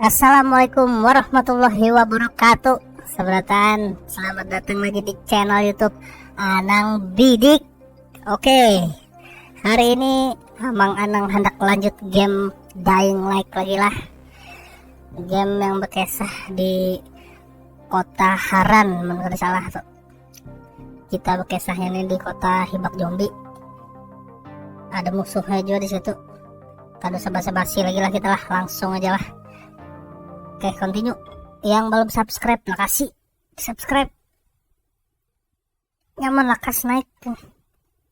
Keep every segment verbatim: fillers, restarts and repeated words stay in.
Assalamualaikum warahmatullahi wabarakatuh. Sabarataan, selamat datang lagi di channel YouTube Anang Bidik. Oke, hari ini Amang Anang hendak lanjut game Dying Light lagi lah. Game yang berkisah di kota Harran, mun kada salah tuh. Kita berkisahnya nih di kota Hibak Zombie. Ada musuhnya juga di situ. Kada usah basa-basi lagi lah kita lah, langsung aja lah. Oke, continue. Yang belum subscribe, makasih. Subscribe. Nyaman lakas naik. Itu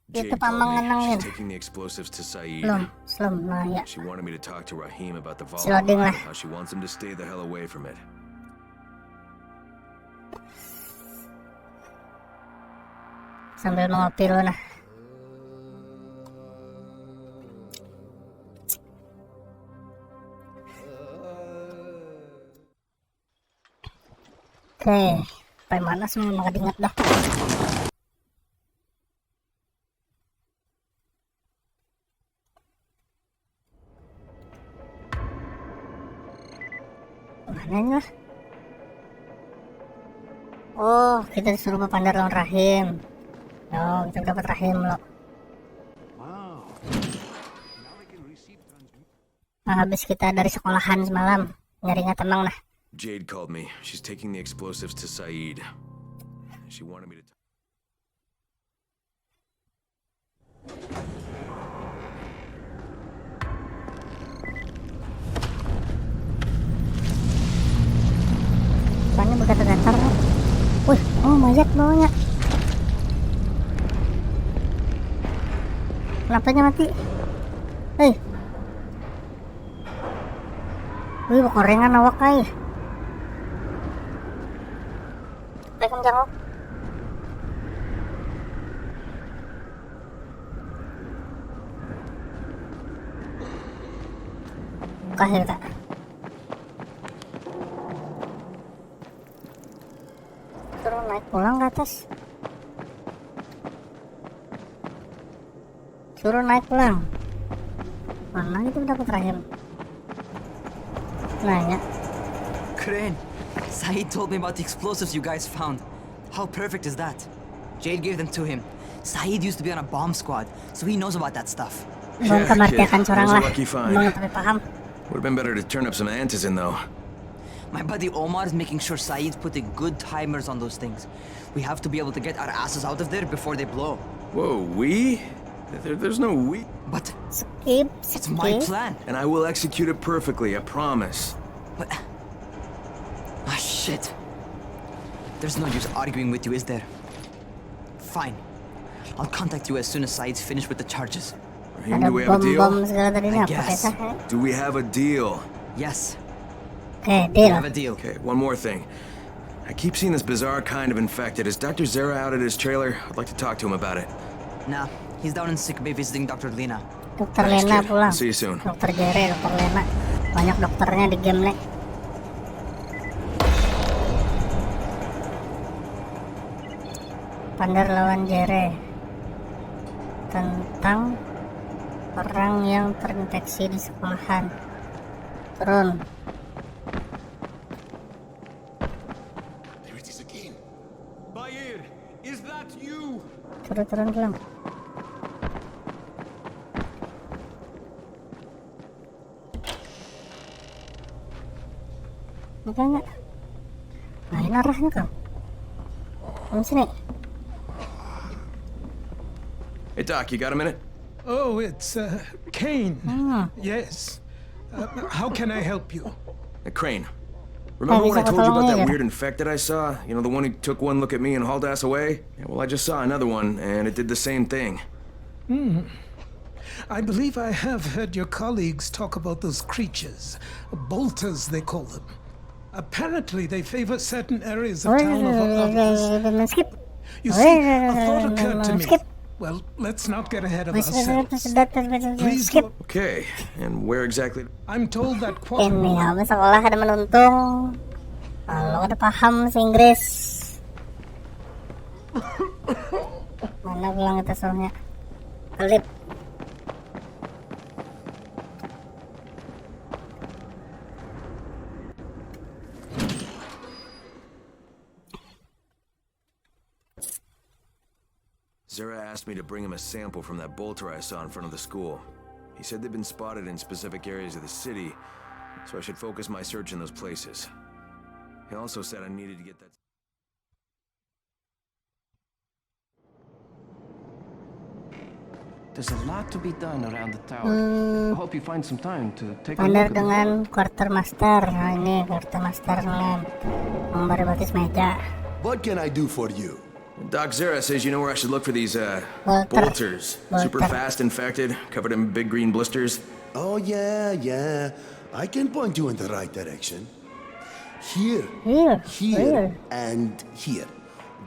Jade told pamang me ngenang she's ini. Taking the explosives to Saeed. Belum, belum. Nah, ya. She wanted me to talk to Rahim about the Volleyball Island, how she wants him to stay the hell away from it. Sambil mengopi lu nah. Oke, paling manas mau makan ingat dah. Mana ini lah? Oh, kita disuruh berpandar lawan Rahim. Oh, kita dapat Rahim lo. Nah, habis kita dari sekolahan semalam, nyari nggak tenang nah. Jade called me. She's taking the explosives to Saeed. She wanted me to. Apanya bergetar-getar? Wih, oh, mayat bawahnya. Kenapanya mati? Hei. Wih, bekorengan awak ai. Teh kencang lo. Kahir tak. Suruh naik pulang ke atas. Suruh naik pulang. Mana itu dapat Rahim? Nanya. Crane, Saeed told me about the explosives you guys found. How perfect is that? Jade gave them to him. Saeed used to be on a bomb squad, so he knows about that stuff. Bang, yeah, kematian kid. Orang lah. Bang, tapi paham. Would have been better to turn up some antizin, though. My buddy Omar is making sure Saeed's putting good timers on those things. We have to be able to get our asses out of there before they blow. Whoa, we? There, there's no we. But skip, it's my plan. And I will execute it perfectly, I promise. But... Ah, shit. There's no use arguing with you, is there? Fine. I'll contact you as soon as Saeed's finished with the charges. Rahim, do we have a deal? Ada bom-bom segala tadi. I guess. Do we have a deal? Yes. Okay, deal. We have a deal. Okay, one more thing. I keep seeing this bizarre kind of infected. Is Doctor Zere out at his trailer? I'd like to talk to him about it. Nah, he's down in sick bay visiting Doctor Lena. Dokter Lena pulang. Thanks, kid. I'll see you soon. Dokter Zere, Dokter Lena. Banyak dokternya di game nih. Bandar lawan Zere tentang orang yang terinfeksi di sekolahan. Turun. There it is again. Bahir, is that you? Turun, turun, pulang. Makanya lain arahnya kau. Kamu sini. Hey, Doc, you got a minute? Oh, it's uh, Kane. Ah. Yes. Uh, how can I help you? Hey, Crane. Remember when I told you about that weird infected I saw? You know, the one who took one look at me and hauled ass away? Yeah, well, I just saw another one, and it did the same thing. Hmm. I believe I have heard your colleagues talk about those creatures, bolters they call them. Apparently, they favor certain areas of town over others. Skip. You see, a thought occurred to me. Skip. Well, let's not get ahead of ourselves. Please go. Okay, and where exactly? I'm told that quarter. Ini apa sekolah ada menuntung. Kalau ada paham si Inggris. Mana pulang kita soalnya? Kelip. Zere asked me to bring him a sample from that bolter I saw in front of the school. He said they've been spotted in specific areas of the city, so I should focus my search in those places. He also said I needed to get that. There's a lot to be done around the tower. Hmm, I hope you find some time to take a Bandar look at the dengan quartermaster. Nah, ini quartermaster nih. Memberi batis meja. What can I do for you? Doc Zere says you know where I should look for these, uh, Bolter. bolters. Super Bolter. Fast, infected, covered in big green blisters. Oh, yeah, yeah. I can point you in the right direction. Here, Here, here, here. And here.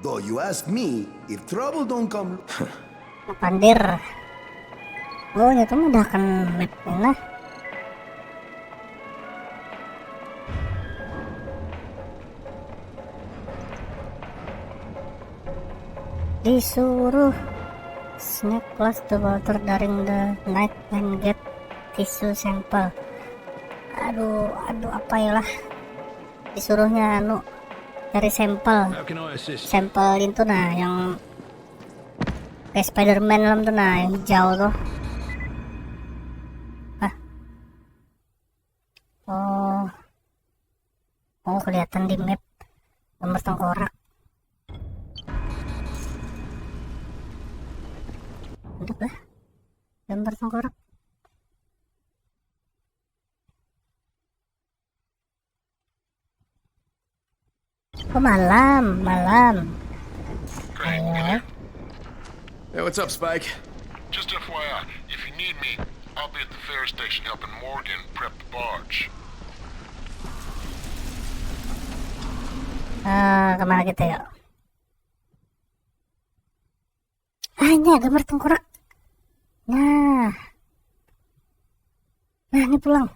Though you ask me, if trouble don't come, Pandir. Oh, itu mudahkan map lah. Disuruh sneak past the bolter during the night and get tissue sample. Aduh, aduh, apa ya lah. Disuruhnya anu, cari sampel. How can I assist? Sampel itu nah, yang kayak Spider-Man dalam tuh nah, yang hijau tuh. Hah? Oh. Oh, kelihatan di map. Gambar tengkorak. Ada lah. Gambar tengkorak. Oh, malam, malam. Ayo. Hey, what's up, Spike? Just F Y I, if you need me, I'll be at the ferry station helping Morgan prep the barge. Ah, kemana kita ya? Ah, ini gambar tengkorak. Nah. Nah, ini pulang.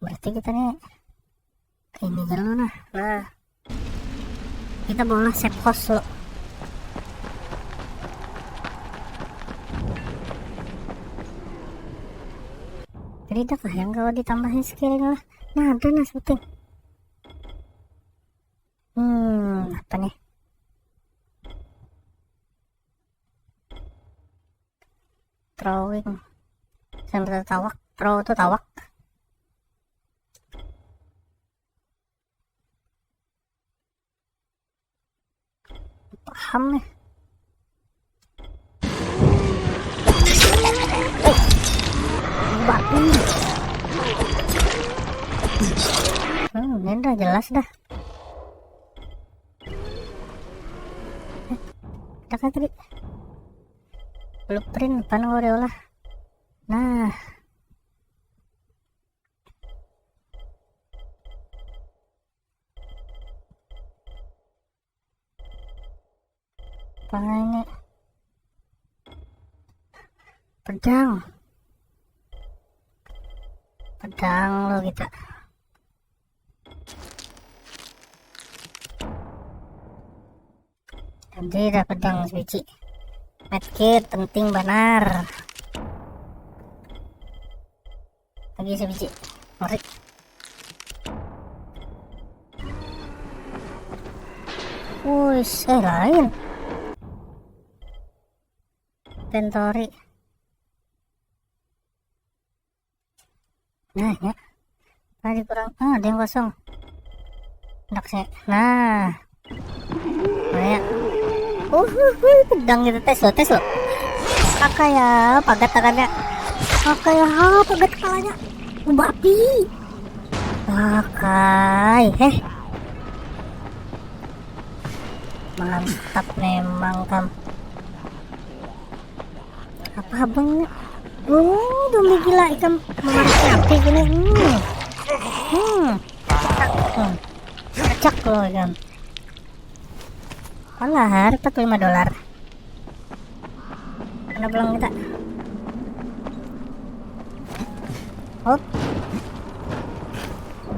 Berarti kita nih ke ini dulu nah. Nah. Kita bola save host lo. Jadi dah kah yang kalau ditambahin scaling lah. Nah, ada nah shooting. Hmm, apa nih? Throwing. Sambil tawak. Throw tuh tawak. Paham nih. Babi. Hmm, ini udah jelas dah. Eh, ada kan tadi? Blueprint, apa nang udah diolah? Nah. Apa ini? Pedang. Pedang lo kita. Tadi dah pedang sebiji. Medkit penting banar. Lagi sebiji. Mari. Wis, eh lain. Inventory. Nah, ya. Tadi kurang. Ah, ada yang kosong. Hendak sih. Nah. Nah, ya. Uh, uh, uh, pedang gitu, tes lo, tes lo. Kakak ya, pagat tangannya. Kakak ya, ha, pagat kepalanya. Babi. Pakai, heh. Mantap memang kam. Apa abang ni? Oh, demi gila ikam memakai api gini. Hmm. Hmm. Acak. Hmm. Acak lo ikam. Alah, dapat lima dolar. Mana pulang kita? Hop.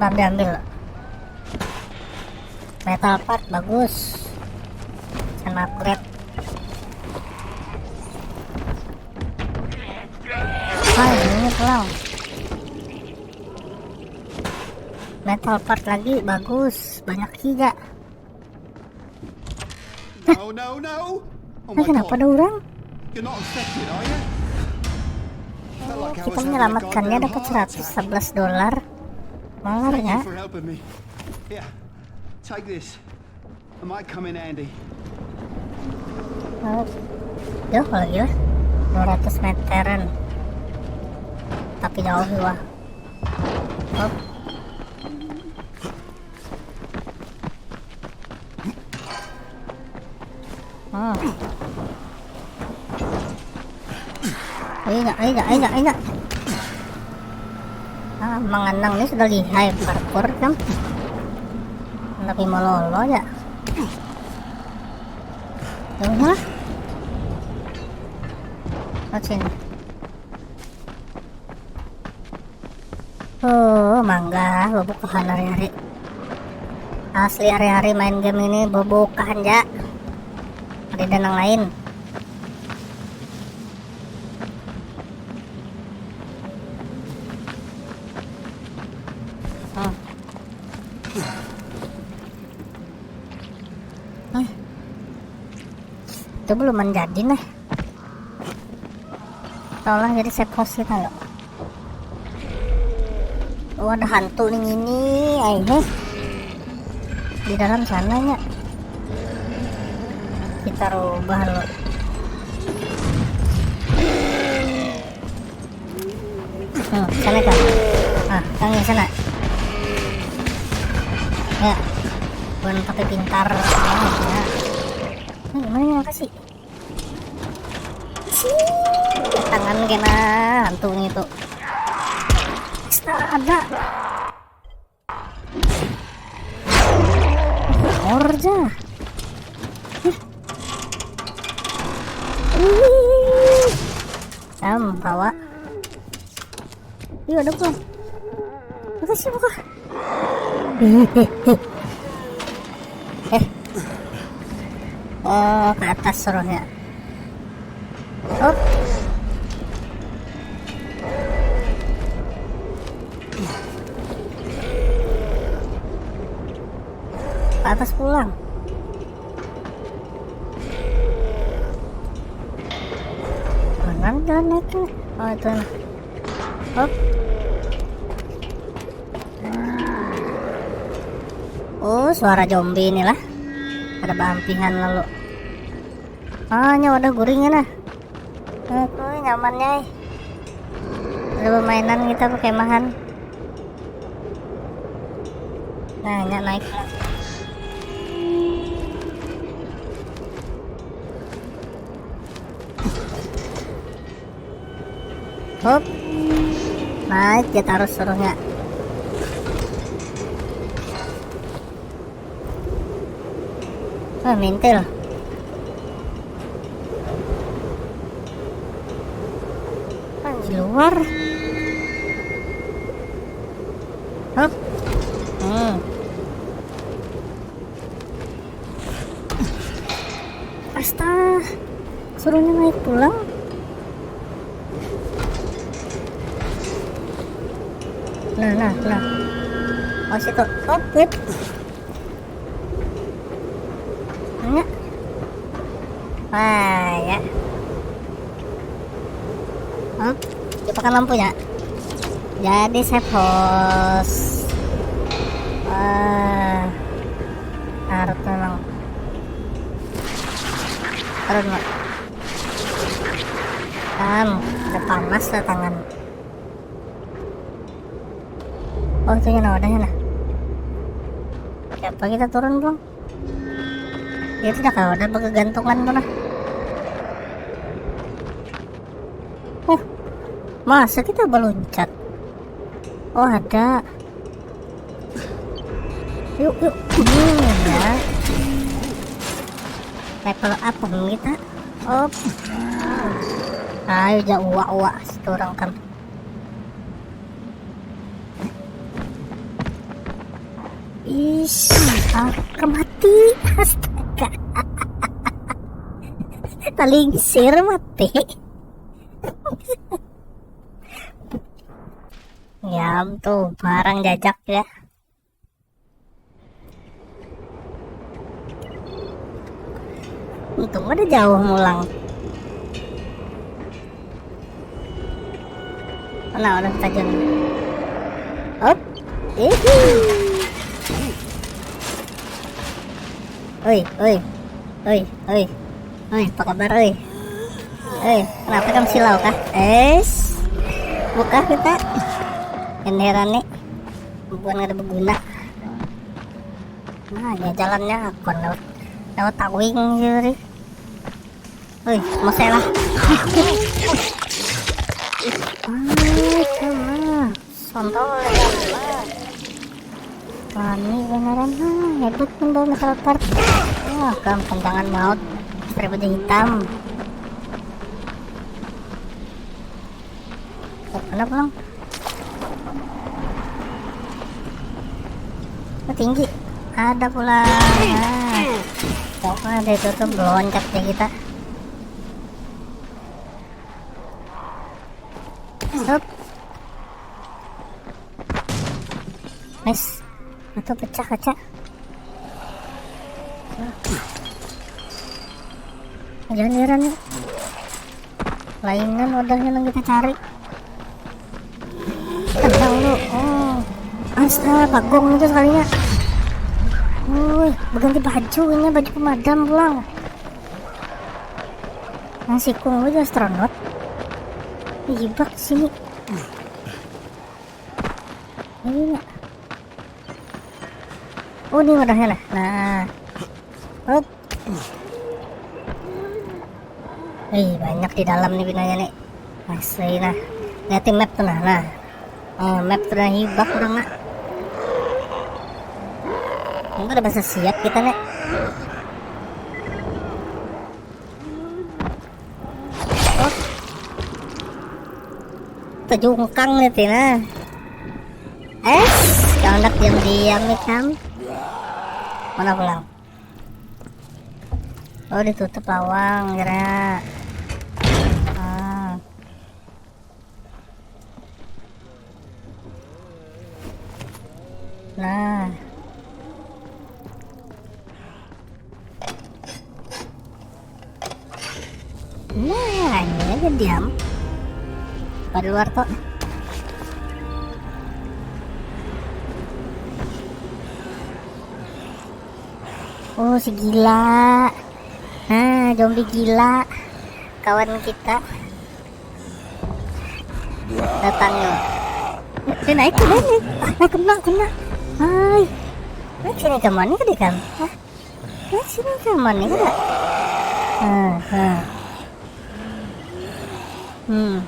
Bang diambil. Metal part bagus. Sama upgrade. Ah, ini pulang. Metal part lagi bagus, banyak tiga. Oh no, no! Oh my god. Kenapa ada orang? You're not infected, are you? Felt like I was having a goddamn heart attack. Oh, kita menyelamatkannya dapat seratus sebelas dolar. Malarnya. Thank you for helping me. Here, take this. It might come in handy. Oh, jauh lagi lah. Dua ratus meteran. Tapi jauh sih, wah. Oh. Hmm. Ayo, nyak, ayo, nyak, ayo, nyak, ayo, nyak. Ah, manganang ni sudah lihai parkour, kan? Tapi malolo ja. Jauh lah. Oh, sini. Oh, mangga, babukahan hari-hari. Asli hari-hari main game ini babukahan ja. Kadada nang lain. Hmm. Eh. Itu belum menjadi, nah. Tolong jadi safe house kita lo. Oh, ada hantu nih ini, ayo. Di dalam sana, nyak. Kita rubah lo. Hmm, sana kan. Ah, yang sana. Ya. Bukan pakai pintar. Ya. Ini gimana yang kasih? Sih, tangan kena hantu nih tuh. Astaga. Horor ja. Ih. Ih. Sam, bawa. Iya, ada apa? Apa sih, buka? Eh. Oh, ke atas suruhnya. Oh. Ke atas pulang. Mana jalan naiknya? Oh, itu nah. Hop. Oh, suara zombie inilah. Ada baampihan lalu. Ah, ini wadah guringnya nah. Aku nyamannya, eh. Ada permainan kita perkemahan. Nah, ini naik. Hop. Naik ya, taruh suruhnya. Ah, mintil. Ah, di luar. Hop. Hmm. Astaga, suruhnya naik pulang. Nah, nah, nah. Oh, situ. Oh, wait. Enggak. Wah, ya. Hop, kipakan lampunya. Jadi safe house. Wah, harap memang. Turun, Mak. Am, udah panas lah tangan. Oh, itu yang wadahnya nah. Siapa kita turun, Bang? Dia tidak ada bagagantungan tuh nah. Oh, masa kita beluncat? Oh, ada. Yuk, yuk. Hmm, ya. Level up kita. Op. Ayo, ja uak-uak situ orang kan. Ish, ah, mati. Astaga. Talingsir mati. Ngam tuh, barang jajak ya. Untung ada jauh mulang. Mana orang tajam? Hop. Ihi. Oi, oi. Oi, oi. Oi, apa kabar, oi? Oi, kenapa kamu silau kah? Es. Buka kita. Ini heran nih. Bukan ada berguna. Nah, ya jalannya akun lewat, lewat tawing gitu nih. Wih, mau saya lah. Ay, kamu. Sontol ya, kamu. Wani beneran, ha, hebat pun bawa metal part. Wah, kamu tendangan maut. Seribu hitam. Mana pulang? Oh, tinggi. Ada pulang. Nah. Pokoknya ada itu tuh meloncat deh kita. Hup. Nice. Atau pecah kaca. Jangan heran ya. Lainan wadahnya yang kita cari. Tendang lu. Oh. Astaga, bagong itu sekalinya. Wih, berganti baju ini, baju pemadam pulang. Nang sikung aja astronot. Jibak sini. Ini nggak? Oh, ini wadahnya nah. Nah. Hop. Ih, banyak di dalam nih pinanya nih. Asli nah. Lihat map tuh nah. Nah. Oh, map tuh nah, hibak orang nak. Ini udah bahasa siap kita nih. Oh. Tejungkang nih Tina. Es, kau hendak diam-diam nih kan? Mana pulang? Oh, ditutup lawang kira. Ah. Nah. Nah, ini aja diam. Pada luar kok. Oh, si gila. Nah, zombie gila. Kawan kita. Datang nih. Eh, naik ke sini. Ah, kena, kena. Hai. Naik sini ke mana tadi kan? Hah? Naik sini ke mana tadi? Ah, ah. Hmm.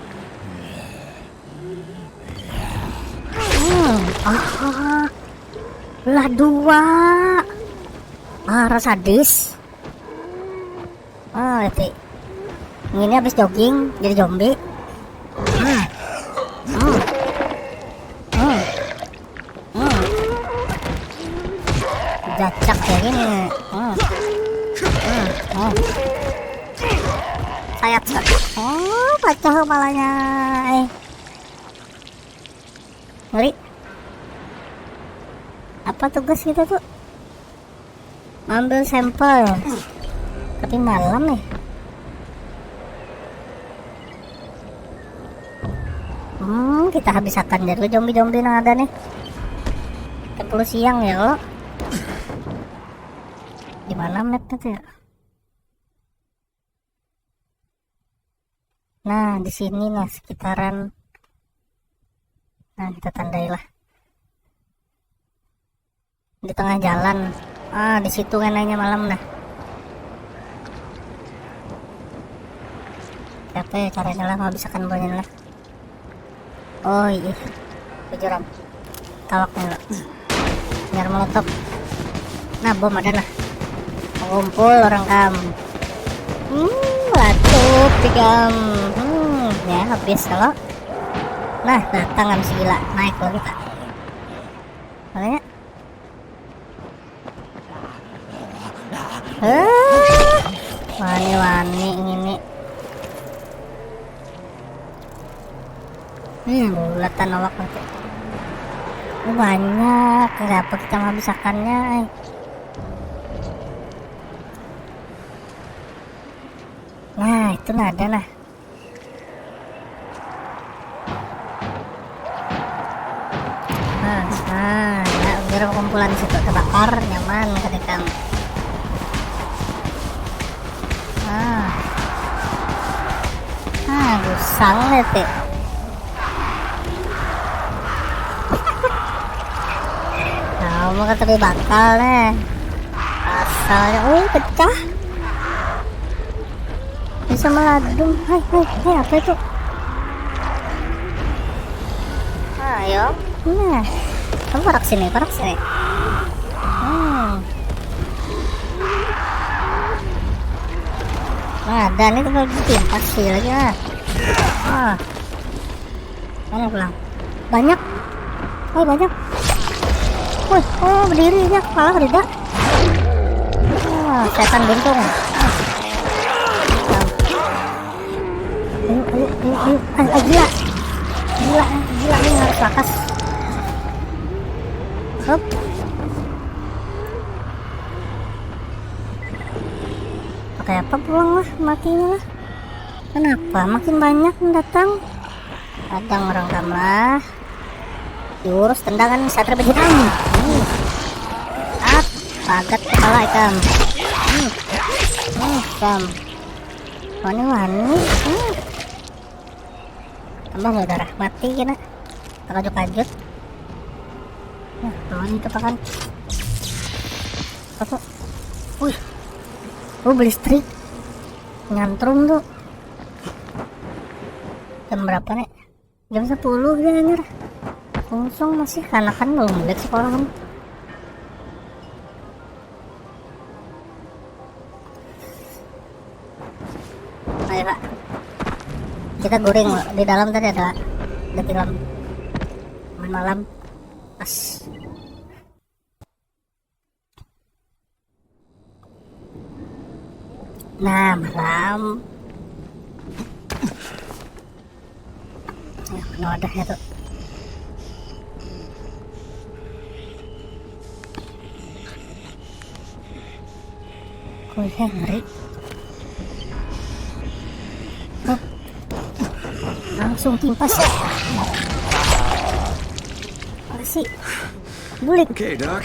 Hmm. Ah. Lah dua. Ah, rasa sadis. Ah, lihat sih. Ini habis jogging jadi zombie. Hmm. Hmm. Hmm. Hmm. Jacak kayak gini. Hmm. Hmm. Hmm. Sayat. Oh, pecah kepalanya. Eh. Ngeri. Apa tugas kita tuh? Ambil sampel. Tapi malam nih. Hmm, kita habisakan dulu zombie-zombie yang ada nih. Kita perlu siang ya, kok. Di mana mapnya tuh ya? Nah, di sini nah sekitaran. Nah, kita tandai lah. Di tengah jalan. Ah, di situ kan nanya malam nah. Siapa ya caranya lah, mau bisakan bunyi lah. Oh iya. Kejuram. Tawak nih lo. Nyar molotok. Nah, bom ada nah. Mengumpul orang kam. Hmm, lacup di kam. Hmm, ya habis kalau. Nah, datang kan si gila. Naik lo kita. Makanya. Eh, wani-wani ini. Hmm, bulatan awak nanti. Oh, banyak. Kenapa kita menghabisakannya, eh? Itu nah ada nah. Nah, nah, ya, biar kumpulan situ terbakar, nyaman ketika. Ah. Ah, gusang nih, Ti. Nah, mau kata bakal nih. Asalnya, oh, pecah. Bisa meladung. Hai, hai, hai, apa itu? Ayo. Nah. Kamu parak sini, parak sini. Hmm. Nah, dan itu kalau ditimpas sih lagi ah. Ah. Mana pulang? Banyak. Oh, banyak. Wih, oh, berdiri ya, kalah Rida. Ah, setan buntung. Ah. Ayo, ayo, ayo, ayo. Ah, ah, gila. Gila, gila, ini harus lakas. Hop. Pakai apa pulang lah, matinya lah. Kenapa makin banyak mendatang? Datang orang kamlah. Diurus tendangan satria bajingan. Hmm. Ap, pagat kepala ikam. Hmm. Hmm, ikam. Wani-wani. Hmm. Tambah lo darah mati kena. Terkajut-kajut. Nah, lawan itu pakan. Apa? Wih. Oh, beli strik. Nyantrum tuh. Jam berapa nih? Jam sepuluh ya, anjir. Kosong masih, kanakan belum balik sekolah kan. Ayo, Pak. Kita guring, Pak. Di dalam tadi ada, ada tilam. Main malam. Pas. Nah, malam. Ya, penuh wadahnya tuh. Kuliah ngeri. Hop. Langsung timpas ya. Apa sih? Bulik. Okay, Doc.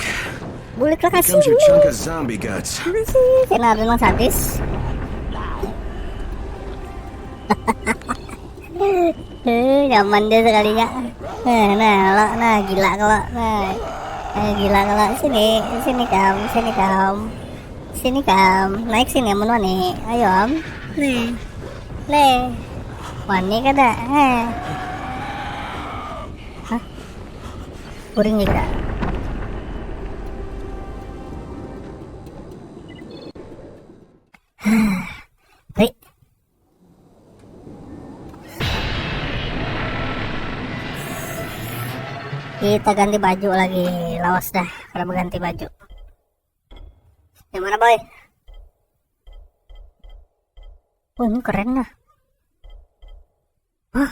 Bulik lah kasih. Comes your chunk of zombie guts. Apa sih? Kena ada nang sadis. Eh, nyaman dia sekalinya. Eh, nah, lo, nah, gila kalau, nah. Eh, gila kalau sini, sini kam, sini kam. Sini kam, naik sini amun wani. Ayo am. Nih. Nih. Wani kada? Eh. Hah? Kuring juga. Rik. Kita ganti baju lagi, lawas dah kada berganti baju. Yang mana, Boy? Oh, ini keren nah. Hah?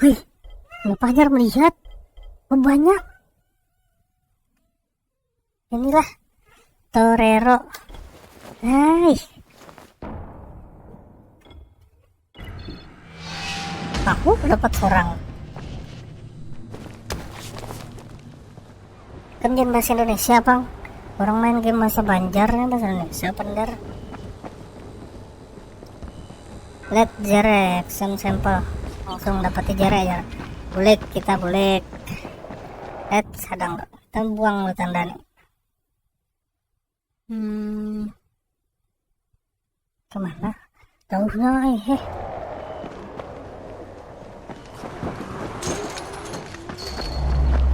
Wih, kenapa hanyar melihat? Oh, banyak. Inilah Torero. Hai. Aku dapat seorang. Kan game bahasa Indonesia, Bang. Orang main game bahasa Banjar nih, bahasa Indonesia bener. Let jerek, sem sampel. Langsung dapat jerek ya. Bulik, kita bulik. Let sadang kita buang lu tanda nih. Hmm. Kemana? Jauhnya, eh, eh.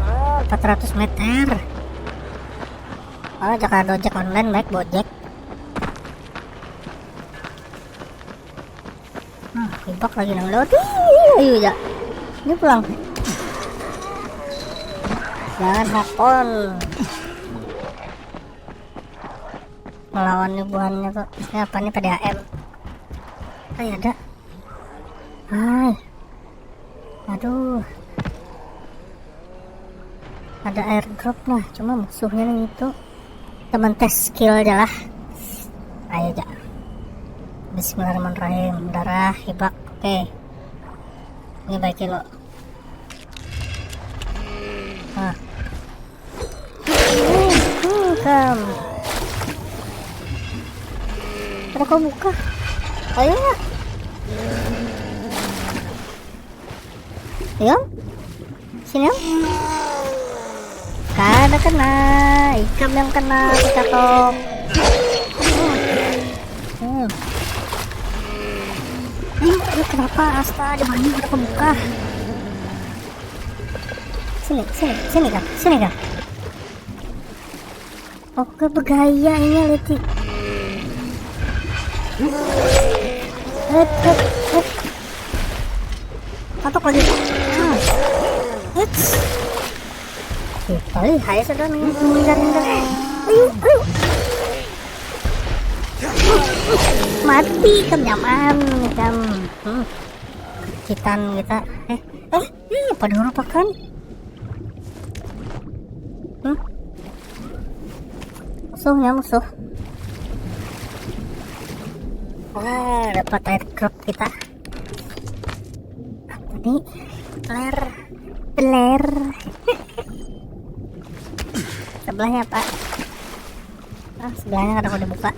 Oh, empat ratus meter. Oh, Jakarta ojek online, baik Gojek. Nah, ibak lagi nang lewat. Ih, ayo ya. Ini pulang. Jangan hakon. Melawan nih buhannya tuh. Ini apa nih, P D A M? Ay, ada. Ay. Aduh. Ada airdrop lah, cuma musuhnya nih itu. Teman tes skill aja lah. Ayo aja. Bismillahirrahmanirrahim. Darah, hibak. Oke. Ini baik lo. Nah. Hmm, kam. Ada kau buka. Ayo lah. Ayo. Sini, Om. Kada kena. Ikam yang kena, dicatok. Hmm. Ayo, ayo, kenapa? Astaga, ada banyak, ada kebuka. Sini, sini, sini, Kak. Sini, Kak. Oke, bergaya ini, Leti. Hep, hep, hep. Patok lagi. Ah. Eits. Kita lihai sudah nih, menghindar-hindar. Ayo, ayo. Mati kam, nyaman kam. Hmm. Kitan kita. Eh, eh, eh, pada huruf akan. Hmm. Musuhnya musuh. Wah, dapat air crop kita. Apa nih? Peler. Peler. Sebelahnya, Pak. Ah, sebelahnya kada boleh buka.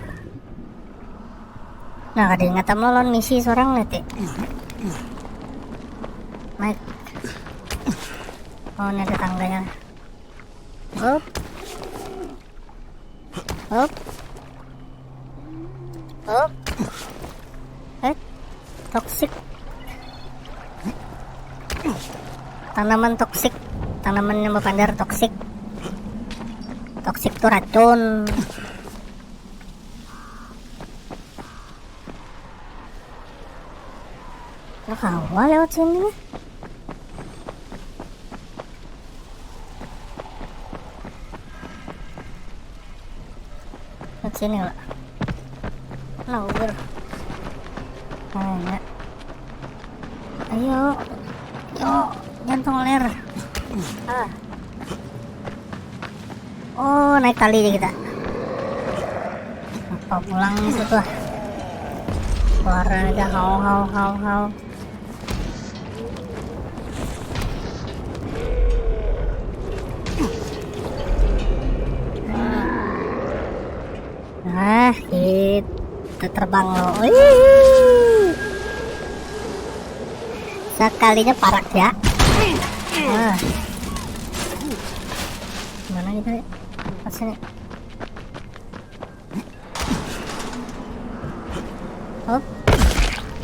Nah, kada ingat am lawan misi seorang nih, Ti. Naik. Oh, ini ada tangganya. Up. Up. Up. Eh, toxic. Tanaman toxic. Tanaman yang berpandar toxic. Toxic tuh racun. Nah, kawa lewat sini nih. Lewat sini, Pak. Nah, uber. Nah, ya. Ayo. Yo, jantung ler. Ah. Oh, naik tali aja kita. Apa pulang itu tuh? Suara aja, hau, hau, hau, hau. Nah, kita terbang lo. Wih. Sekalinya parak ya. Nah. Mana kita ya? Pas ini. Hop.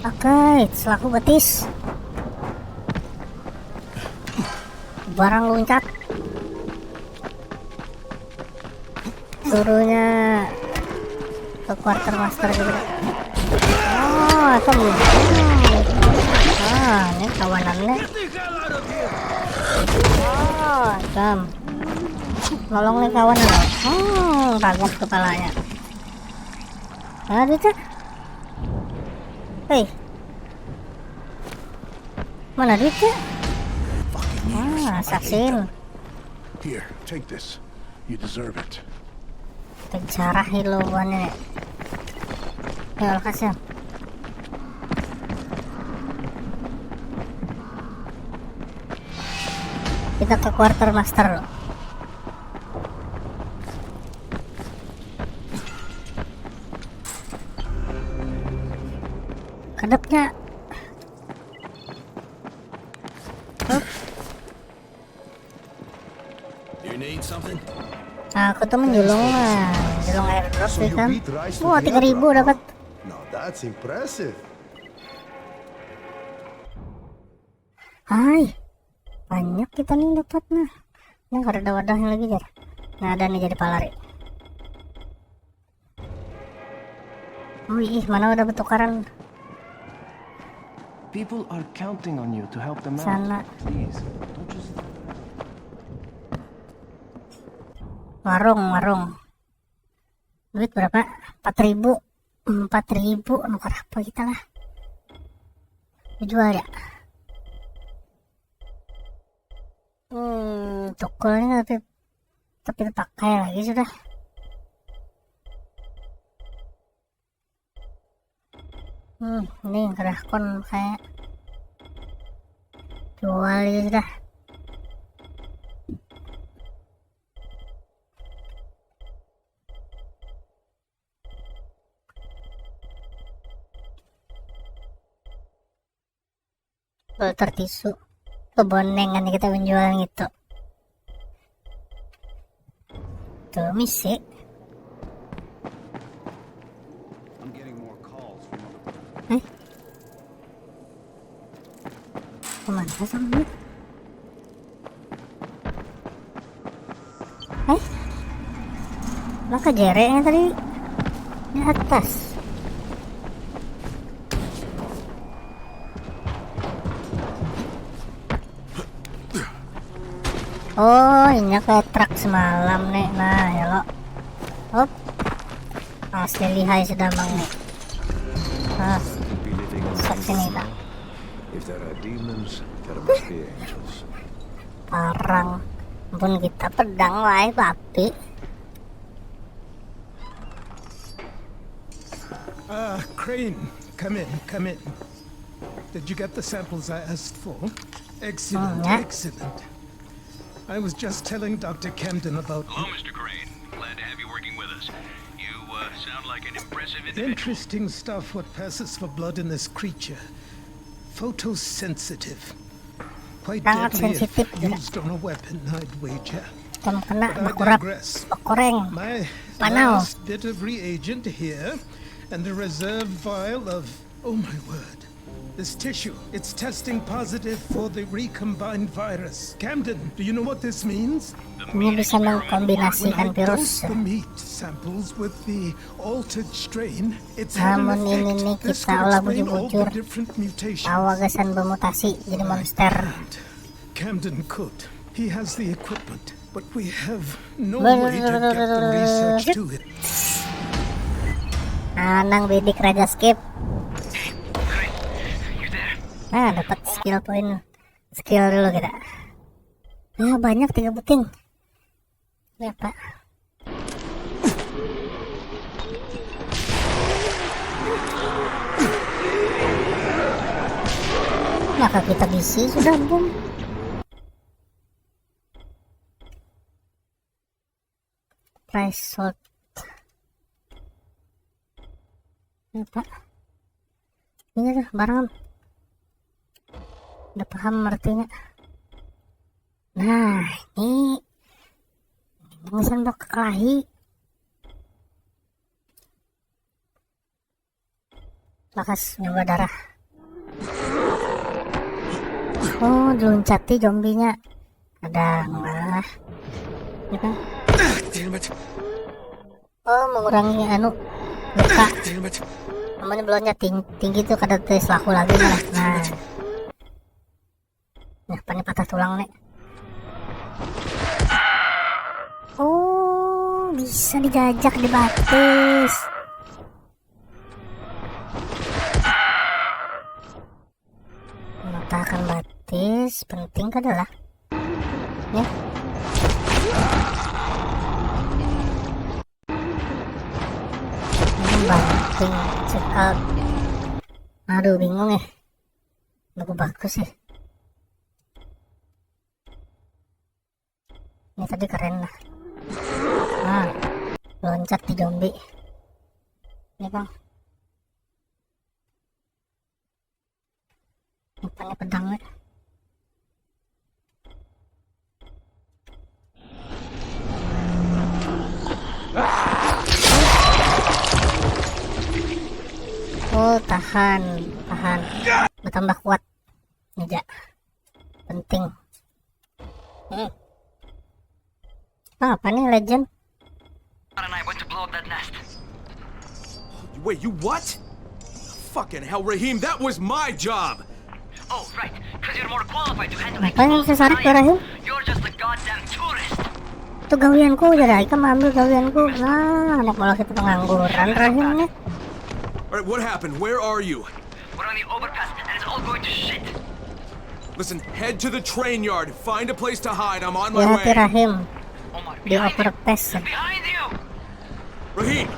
Oke, selaku betis. Barang loncat. Suruhnya ke quarter master juga. Oh, itu. Ah, ini kawanannya. Oh, jam. Nolong nih kawan. Hmm, bagus kepalanya. Mana duitnya? Hei. Mana duitnya? Ah, assassin. Here, take this. You deserve it. Penjara hilo buahnya. Ya, kasih. Kita ke quarter master. Kedapnya. Huh? You need something? Aku tuh menjulung lah, menjulung airdrop. So sih you kan. Beat Rise to Wah, the tiga ribu airdrop, dapat. Huh? Now that's impressive. Hai, banyak kita nih dapat nah. Ini kada ada wadahnya lagi jar. Nah, ada nih jadi palari. Wih, ih, mana udah bertukaran. People are counting on you to help them out. Sana. Please, don't just Warung, warung. Duit berapa? Empat ribu. Empat ribu, nukar apa kita lah? Jual ya. Hmm, cukulnya tapi tapi terpakai lagi sudah. Hmm, ini gerahkon kayak jual aja sudah. Filter tisu. Kebonengan kita menjual gitu. Tuh, misi. Eh? Kemana sama ini? Eh? Maka jerenya tadi di atas. Oh, ini kayak truk semalam nih. Nah, ya lo. Hop. Asli lihai sudah mang nih. Ah, Be living in rusak sini dah. If there are demons, there must be angels. Parang. Pun kita pedang wae bapi. Ah, Crane, come in, come in. Did you get the samples I asked for? Excellent, Oh, yeah. Excellent. I was just telling Doctor Camden about Hello, Mister Crane. Glad to have you working with us. You uh, sound like an impressive individual. Interesting stuff, what passes for blood in this creature. Photosensitive. Quite Sangat deadly if sensitif, ya. Used on a weapon, I'd wager. Tam kena But I bakurap, digress. Bakoreng. My Panau. Last bit of reagent here, and the reserve vial of. Oh my word. This tissue, it's testing positive for the recombined virus. Camden, do you know what this means? Ini bisa mengkombinasikan When I virus. Dose the meat samples with the altered strain, it's had an Namun ini effect. Nih, This kita could olah explain all bujur-bujur. The different mutations. Awagasan bermutasi jadi monster. Camden could. He has the equipment, but we have no way to get the research to it. Anang bidik Raja Skip. Nah, dapat skill point. Skill dulu kita. Nah, banyak tiga buting. Ini apa? Maka kita bisi sudah, bung. Price shot. Ini apa? Ini tuh barang. Udah paham artinya. Nah, ini mesin bak kelahi. Lakas nyoba darah. Oh, diluncati zombinya. Ada lah. Ini kan? Damn it. Oh, mengurangi anu luka. Damn it. Namanya belonnya tinggi, tinggi tuh kada tulis laku lagi nah. Nah. Nah, paling patah tulang nih. Oh, bisa dijajak di batis. Mematahkan batis penting kada lah. Ya. Ini banting check out. Aduh, bingung ya. Bagus-bagus ya. Ini tadi keren lah. Nah, loncat di zombie. Ini bang. Rupanya pedang nih. Oh, tahan, tahan. Bertambah kuat. Ini ja. Penting. Hmm. Apa nih, legend? And I went to blow up that nest. Wait, you what? Fucking hell, Raheem, that was my job! Oh, right. Because you're more qualified to handle Apa yang bisa sarik ke Rahim? You're just a goddamn tourist. Itu gawianku, jadi ikam ambil gawianku. Nah, anak malah kita pengangguran Rahim nih. Alright, what happened? Where are you? We're on the overpass, and it's all going to shit. Listen, head to the train yard. Find a place to hide. I'm on my Hati-hati way. Rahim. Omar, Di overpass. Behind you! Raheem!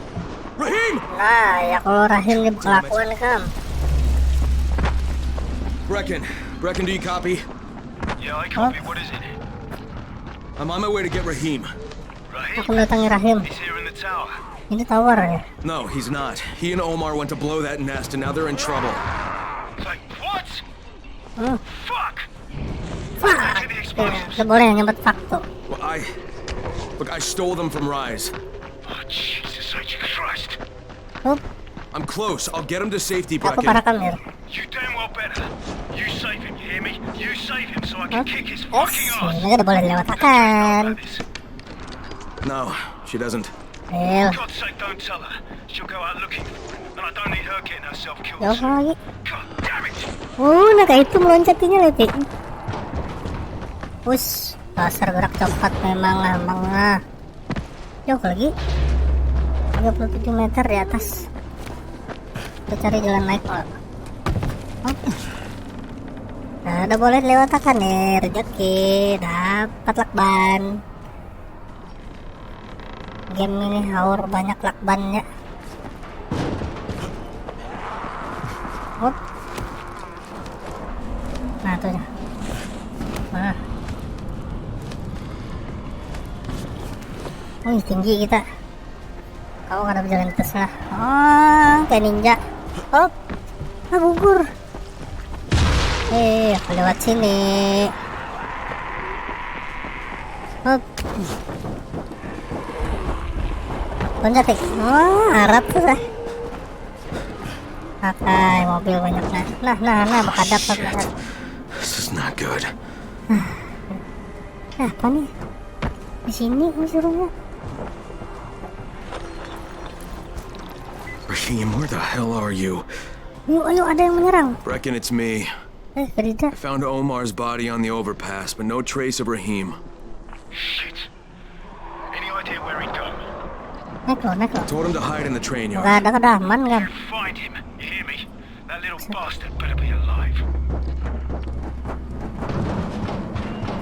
Raheem! Nah, ya kalau Rahim ini berkelakuan kam. Brecken, Brecken, do you copy? Yeah, I copy. What is it? I'm on my way to get Rahim. Rahim? Aku mendatangi Rahim. He's here in the tower. Ini tower ya. No, he's not. He and Omar went to blow that nest, and now they're in trouble. Like what? Hmm. Fuck! Fuck. To the Ya, explosives. udah boleh nyebut fuck tuh. Well, I. Look, I stole them from Rais. Oh, Jesus H Christ! Hup, I'm close. I'll get him to safety, aku Brecken. parakam ya. You damn well better. You save him, you hear me? You save him so I can Huh? kick his Yes, fucking ass. ini udah boleh dilewatakan. No, she doesn't. Real. God's sake, don't tell her. She'll go out looking for him, and I don't need her getting herself killed. Jauh Soon. Lagi. God damn it! Oh, nah kayak itu meloncatinya lagi. Us, dasar gerak coklat memang lah, emang lah. Jauh lagi. Tiga puluh tujuh meter di atas. Kita cari jalan naik lah. Hop. Nah, udah boleh dilewatakan nih, rezeki dapat lakban. Game ini haur banyak lakbannya. Hop. Nah, tuh ya. Nah. Wih, tinggi kita. Kau kada berjalan atas lah. Oh, kayak ninja. Hop. Ah, gugur. Eh, aku lewat sini. Hop. Loncat, eh. Oh, harap tuh lah. Pakai mobil banyak nah. Nah, nah, nah, bakadap, bakadap. This is not good. Nah, apa nih? Di sini nih suruhnya. Rahim, where the hell are you? Yuk, ayo, ada yang menyerang. Brecken, it's me. Eh, Frida. I found Omar's body on the overpass, but no trace of Rahim. Shit. Any idea where he'd go? Naik lo, naik lo. Told him to hide in the train yard. Gak ada kedaman kan? Find him. You hear me? That little bastard better be alive.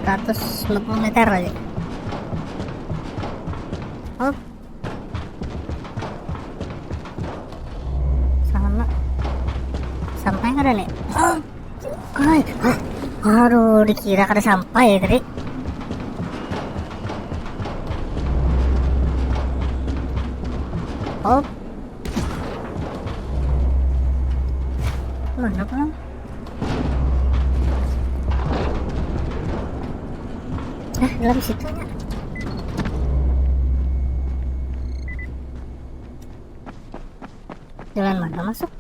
Seratus lima puluh meter lagi. Oh. Sana. Sampai kada nih? Oh. Ay, ah. Aduh, dikira kada sampai ya tadi. Oh. Mana pulang? Nah, dalam situnya. Jalan mana masuk?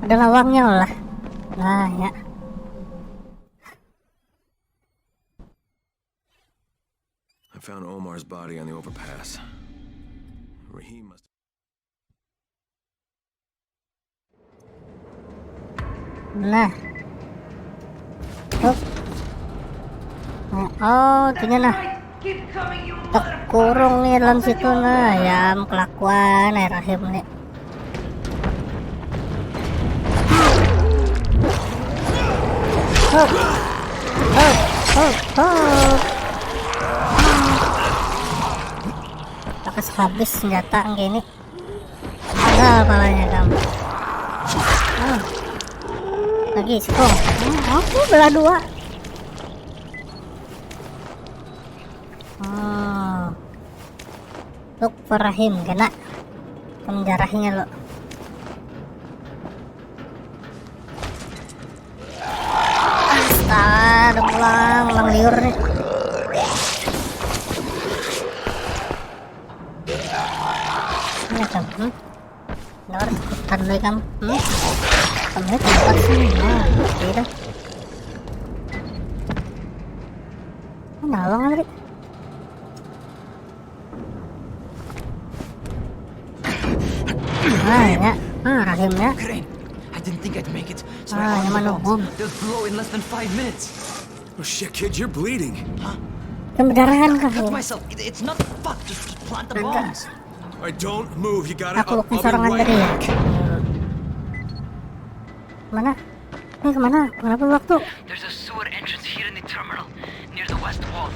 Ada lawangnya lah. Nah, ya. I found Omar's body on the overpass. Rahim must. Nah. Tuh. Nah, oh, itunya nah. Terkurung nih dalam situ nah. Ya, kelakuan eh Rahim nih. Hop. Hop, hop, hop. Bakas habis senjata kayak ini. Ada palanya kamu. Ah. Lagi, sikung. Hmm, aku belah dua. Oh. Look for Rahim, kena penjarahnya lo. Astaga, ada pulang, pulang liur nih. Ini kan, hmm? Nggak ada ikutan lagi kamu, hmm? Kamu tempat sini, nah, beda. Ini nawang tadi. Ah, ya. Ah, Rahim ya. Crane, I didn't think I'd make it. So Ah, I yang armed the mana bombs. bom? They'll blow in less than five minutes. Oh shit, kid, you're bleeding. Pemberdarahan kah Cut ini? Myself. It, it's not fuck. Just, just plant the Enggak. Bombs. All right, don't move. You got it. Aku I'll, waktu I'll be sorangan right tadi ya. Back. Mana? Kemana? Kenapa waktu? There's a sewer entrance here in the terminal, near the west wall.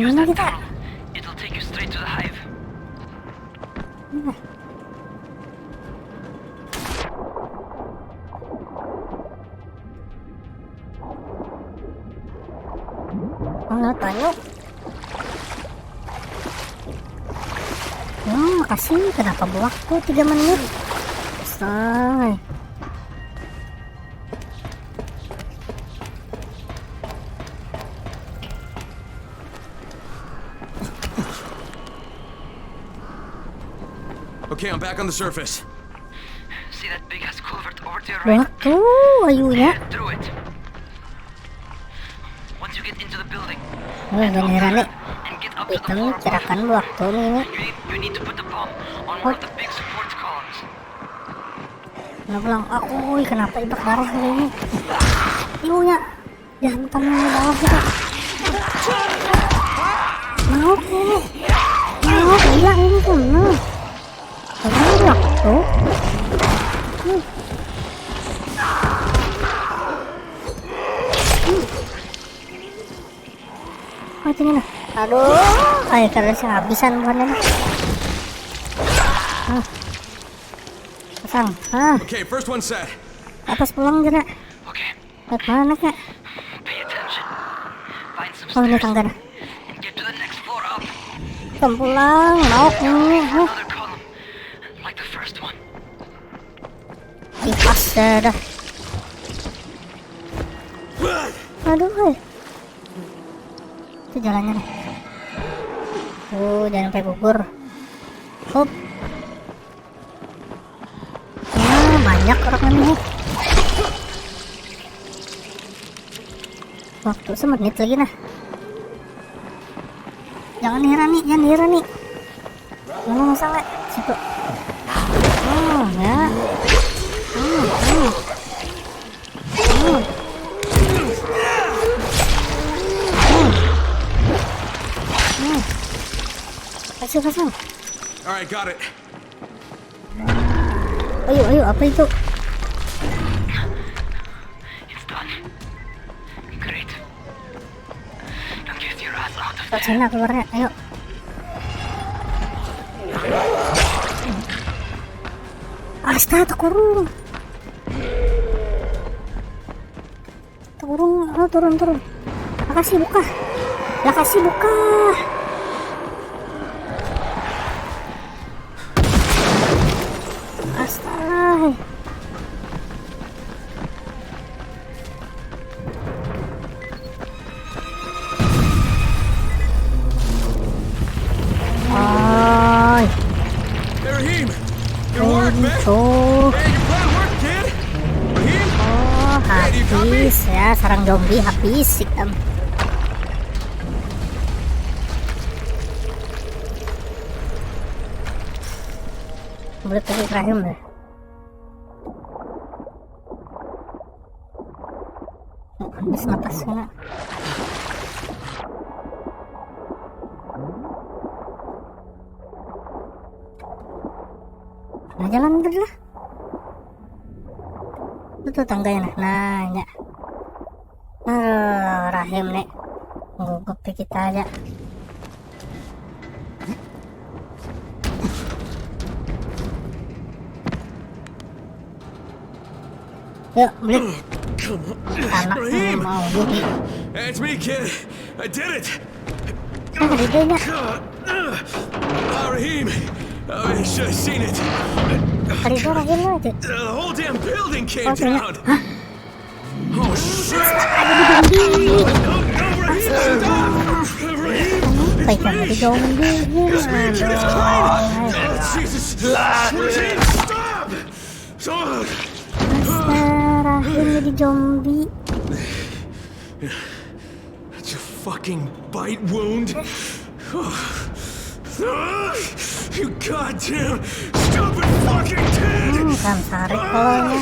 Use that tunnel. It'll take you straight to the hive. Mana tanya? Hmm, makasih. Kenapa buat tuh tiga menit? Astaga. Okay, I'm back on the surface. See that big ass culvert over to your right? Wah, tuh, ayunya. Through it. Once you get into the building, oh, gini rame. Hitam cerakan waktu ini. You need, you need to put the bomb on one of the big support columns. Nah, pulang aku, kenapa ibak darah ini? Iunya. Jantan di bawah kita. Mau ini. Mau gila ini tuh. Nah. Ini waktu. Hmm. Hmm. Oh, ini nah. Aduh, kayak kada sih habisan bukannya. Ah. Pasang. Ah. Okay, first one set. Atas pulang kena. Okay. Baik mana kak? Oh, ini tangga dah. Pulang, mau ini. Kipas dah. Aduh, hei. Itu jalannya dah. Oh, jangan sampai gugur. Hop. Nah, banyak orang ini. Waktu semenit lagi nah. Jangan dihirani, jangan dihirani. Mana masalah? Situ. Oh, ya. Hmm, hmm. Hmm. Hmm. Hmm. Kasih, kasih. Alright, got it. Ayo, ayo, apa itu? It's done. Great. Now get your ass out of Ke sana keluarnya, ayo. Astaga, kurung. Turun, oh, turun, turun. Lakasi buka. Lakasi buka. Astaga. Oi. Hey, Rahim. Your work, man. Tuh. Hey, your plan worked, kid. Rahim. Oh, Hey, do you copy? Habis ya, sarang zombie habis ikam. Boleh pergi ke Rahim deh. Habis napasnya. Nah, jalan dulu lah. Itu tangganya nah. Nah, ya. Nah, Rahim nih. Gugup kita aja. Yuk, beli. Anak Rahim. Mau ini. It's me, kid. I did it. Kan gedenya. Ah, Rahim. Oh, you should have seen it. Kali itu Rahim aja. The whole damn building came Oh, kena. Down. Hah? Oh, shit. Ada di zombie. No, no, Rahim, stop. Rahim, Apa itu? Ada zombie. it's me, kid. It's Klein. Aduh. Oh, Jesus. Rahim, stop. Stop. Astaga, Rahim jadi zombie. It's a fucking bite wound. You goddamn stupid fucking kid! Hmm, kan tarik kolanya.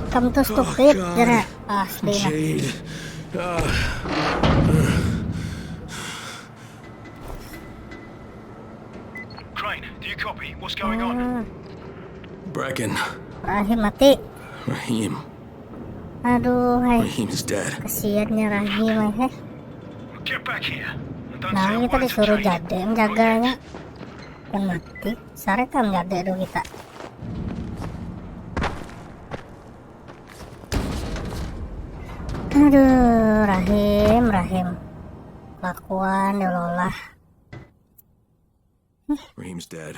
Kamu tuh stupid, God. Jana. Asli nah. Jade. Uh, Crane, do you copy? What's going on? Hmm, Brecken. Rahim mati. Rahim. Aduh, hai. Rahim's dead. Kesiannya Rahim, heh. Get back here. Nah, kita disuruh Jade menjaganya. Kan mati. Sarekam Jade dulu kita. Aduh, Rahim, Rahim. Kelakuan, ya Allah. Rahim's dead.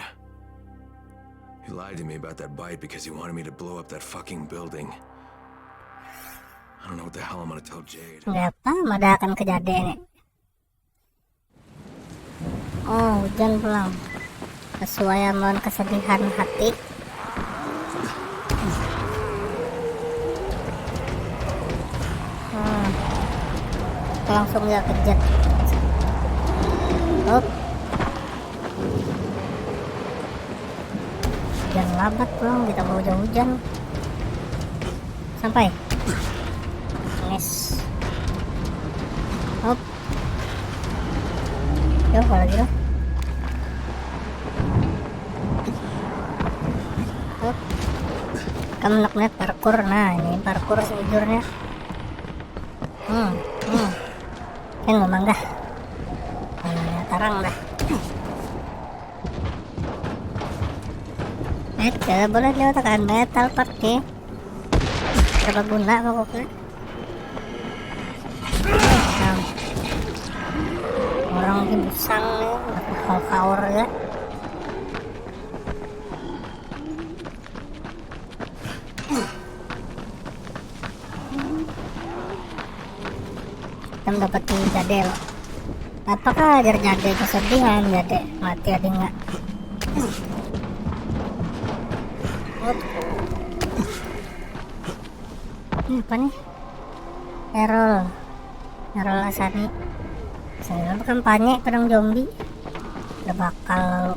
He lied to me about that bite because he wanted me to blow up that fucking building. I don't know what the hell I'm gonna tell Jade. Nggak apa, mada akan kejadian ini. Oh, hujan pulang. Kesuaian lawan kesedihan hati. Hmm. Langsung ya kejat. Hop. Hujan labat pulang, kita bawa hujan-hujan. Sampai. Yes. Hop. Yo, kalau gitu. Hop. Kamu nak melihat parkur? Nah, ini parkur sejujurnya. Hmm, hmm. Kan ngomong dah. Nah, tarang dah. Metal, boleh lewat kan metal part nih. Coba guna pokoknya. Nah. Orang ini musang nih, kaur-kaur ya. Kita dapat Jade loh. Apakah ajar Jade kesedihan, Jade mati ada nggak? Ini apa nih? Errol. Errol Asani. Saya kampanye pedang zombie. Udah bakal lalu.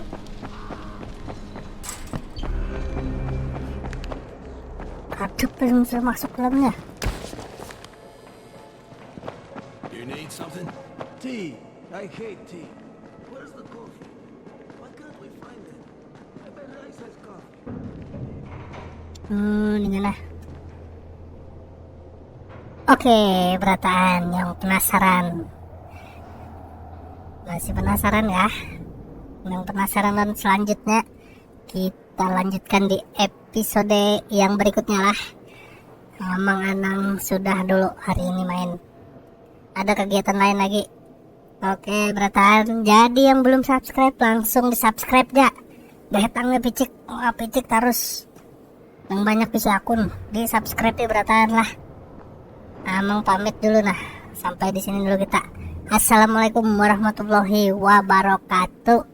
Ada belum sudah masuk dalamnya. You need something? Tea. I hate tea. Where's the coffee? Why can't we find it? I bet Rice has coffee. Hmm, ini lah. Oke, berataan yang penasaran. Masih penasaran ya? Yang penasaran dan selanjutnya kita lanjutkan di episode yang berikutnya lah. Amang Anang sudah dulu hari ini main. Ada kegiatan lain lagi. Oke, berataan. Jadi yang belum subscribe langsung di subscribe ya. Dah tangnya picik, wah picik terus. Yang banyak bisi akun di subscribe ya berataan lah. Amang pamit dulu nah. Sampai di sini dulu kita. Assalamualaikum warahmatullahi wabarakatuh.